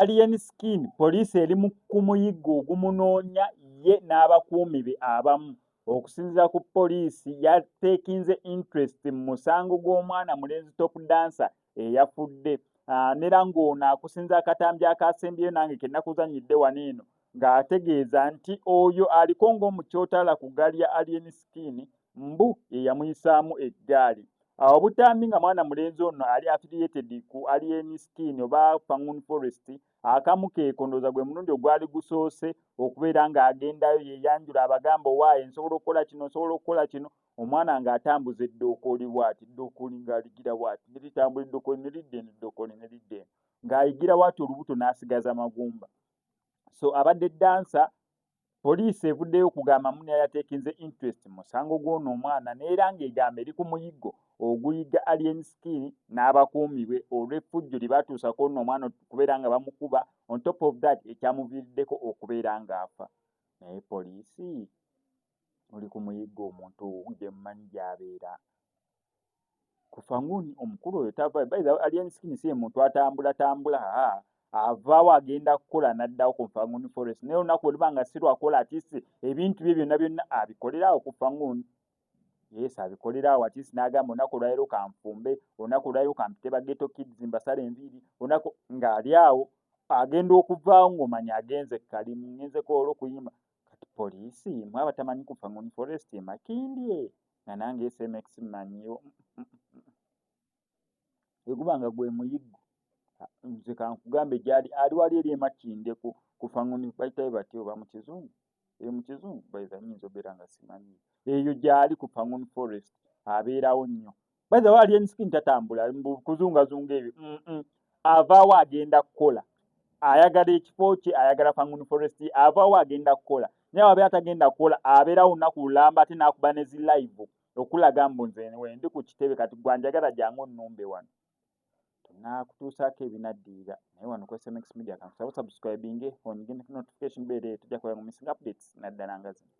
Alien Skin poliisi eri ku muyiggo ogumunoonya ye n'abakuumi be abamu. Okusinziira ku poliisi, yateekinze interest mu musango gw'omwana mulenzi top dancer eyafudde. Nera ng'ono akusinza akatambi akasembyeyo nange ke nakuzannyidde wano eno, ng'ategeeza nti oyo aliko ng'omukyotala ku ggaali ya Alien Skin mbu ye yamuyisaamu eggaali. Awo obutambi nga mwana mulenzi ono ali affiliated ku Alien Skin oba Fangon Forest, akamu keeko ndowooza gwe mulundi ogwali gusoose okubeera ng'agendayo yeeyanjula, abagamba, "Owaaye, nsobola okukola kino, nsobola okukola kino." Omwana ng'atambuza eddookooli bw'ati, eddookooli ng'aligira bw'ati ne litambula, eddookooli ne lidda eno, eddookooli ne lidda eno, ng'ayigira bw'ati olubuto n'asigaza magumba. So abadde dancer, poliisi evuddeyo okugamba muni yateekinze interest mu musango gw'ono omwana, neera ng'egamba eri ku muyiggo oguyiga Alien Skin n'abakuumi be olw'effujjo lye batuusa ku ono omwana okubeera nga bamukuba. On top of that, ekyamuviiriddeko okubeera ng'afa. Naye poliisi, oli ku muyiggo omuntu gye mmanyi gy'abeera ku Fanguni, omukulu oyo tava. By the way, Alien Skin si ye muntu atambula tambula. Aa, avaawo agenda kukola n'addawo ku Fanguni Forest, naye olunaku bwe luba nga si lwakola, at least ebintu bye byonna byonna abikolera awo ku Fanguni. Yes, abikolera awo. At least n'agamba, "Olunaku olwaleero kanfumbe, olunaku olwaleero kampite ba ghetto kids mbasale enviiri." Olunaku ng'ali awo, agenda okuvaawo ng'omanya agenze kalimu, ngenzeko olw'okuyimba. Kati poliisi, mwe abatamanyi ku Fanguni Forest e Makindye, nga nange SMX mmanyiwo, bwe guba nga gwe muyiggo, nze kankugambe gyali ali wali eri e Makindye ku Fanguni, bayitayo batya oba mu kizungu? Eyo mu kizungu bayiza nyinza obeera nga simanyi. Eyo gyali ku Fanguni Forest, abeerawo nnyo. By the way, Alien Skin tatambula kuzungazunga ebyo. Avaawo agenda kukola, ayagala ekifo kye, ayagala Fanguni Forest, avaawo agenda kukola. Naye wabeera tagenda kukola, abeerawo lunaku lulamba, ate n'akuba ne zi live okulaga mbu nze wendi ku kitebe, kati gwanjagala jangu onnumbe wano. Naakutuusaako ebinaddirira. Naye wano ku SMX Media, kankusaba subscribinge, onyige notification bell, tujja kuba nga missing updates naddala nga zino.